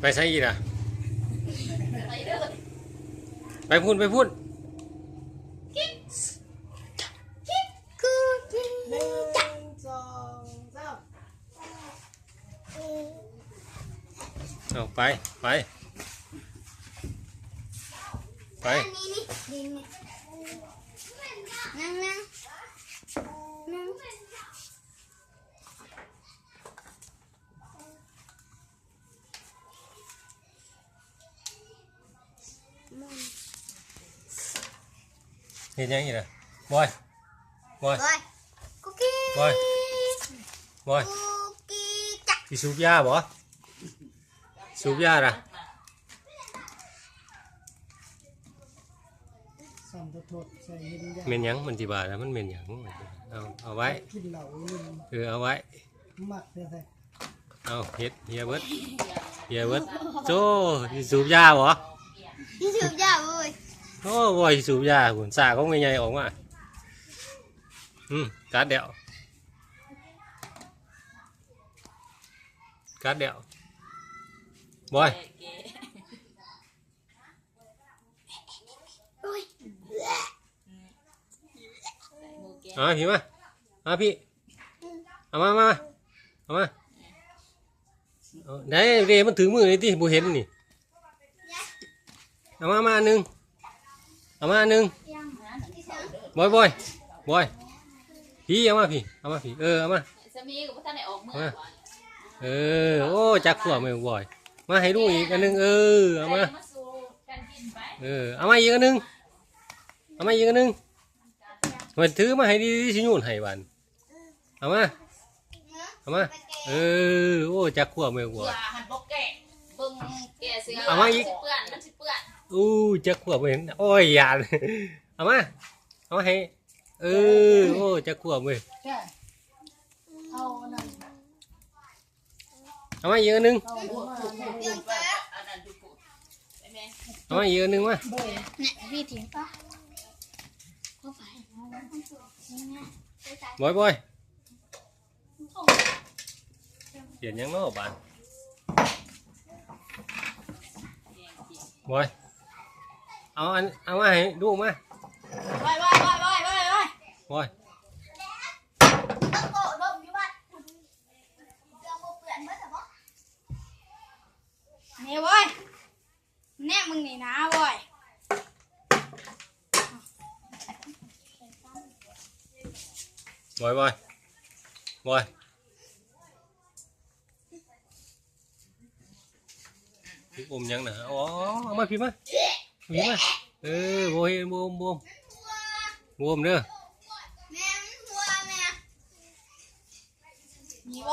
ໄປໃສອີກລະ? ໄປພຸ້ນ ໄປພຸ້ນ. ໜຶ່ງ ສອງ ສາມ. ເອົາ ໄປ ໄປ ໄປ. ນັ່ງ ນັ່ງ ນັ່ງ. ເຮັດຫຍັງອີກລະ? ບອຍ ບອຍ ບອຍ ຄຸກກີ້ ບອຍ ບອຍ ຄຸກກີ້ຈ້ະ. ຊິສູບຢາບໍ່? ສູບຢາລະ? ແມ່ນຫຍັງ? ມັນຊິວ່າລະ ມັນແມ່ນຫຍັງ? ເອົາ ເອົາໄວ້ ກິນເຫຼົ້າ ເອີ ເອົາໄວ້ ມັກແທ້ໆ. ເອົາ ເຮັດເຫຍເບິດ ເຫຍເບິດ. ໂອ້ ຊິສູບຢາບໍ່? ຊິສູບຢາ ໂອ້ຍ ໂອ້ ບໍ່ຊິສູບຢາພຸ້ນ. ສາຂອງແມ່ໃຫຍ່ອອກມາ. ອືມ ກັດແລ້ວ ກັດແລ້ວ. ບອຍ ເອົາມາພີ້ມາ ເອົາມາພີ້ ເອົາມາ ມາ ມາ ເອົາ ໄດ້ເດ້ ມັນຖືມືນີ້ຕິ ບໍ່ເຫັນນີ້. ເອົາມາ ມາອັນໜຶ່ງ ເອົາມາອັນໜຶ່ງ. ບອຍ ບອຍ ບອຍ ພີ້ ເອົາມາພີ້ ເອົາມາພີ້ ເອີ ເອົາມາ ສາມີກໍບໍ່ທັນໄດ້ອອກເມືອ ເອີ ໂອ້ ຈັກຂວບແມ່ນບໍ່ບອຍ. ມາໃຫ້ລຸງອີກອັນໜຶ່ງ ເອີ ເອົາມາ ເອີ ເອົາມາອີກອັນໜຶ່ງ ເອົາມາອີກອັນໜຶ່ງ. ເພິ່ນຖືມາໃຫ້ດີໆ ຊິໂຍນໃຫ້ບາດ ເອົາມາ ເອົາມາ ເອີ ໂອ້ ຈັກຂວບແມ່ນບໍ່ບອຍ. ເອົາມາອີກ ມັນຊິເປື້ອນ ມັນຊິເປື້ອນ. ໂອ້ ຈັກຂວບແມ່ນ ໂອ້ຍ ຢ້ານ. ເອົາມາ ເອົາມາໃຫ້ ເອີ ໂອ້ ຈັກຂວບເວີຍ. ເອົາອັນນັ້ນ ເອົາມາອີກອັນໜຶ່ງ ເອົາອັນນັ້ນມາ ເອົາມາອີກອັນໜຶ່ງມາ. ນີ້ ພີ່ຖິ້ມປະ ບໍ່ໄປ ບອຍ ບອຍ ເປັນຫຍັງເນາະບາດ ບອຍ ເອົາອັນ ເອົາມາໃຫ້ລູກມາ ບອຍ ບອຍ ບອຍ ບອຍ ບອຍ ບອຍ ບອຍ. ນີ້ເວີຍ ແນມມຶງນີ້ນາເວີຍ ບອຍ ບອຍ ບອຍ. ອມຫຍັງນະ? ອໍ ເອົາມາພີ້ມາ ພີ້ມາ. ເອີ ບໍ່ເຮັດ ບໍ່ອມ ບໍ່ອມ ບໍ່ອມເດີ.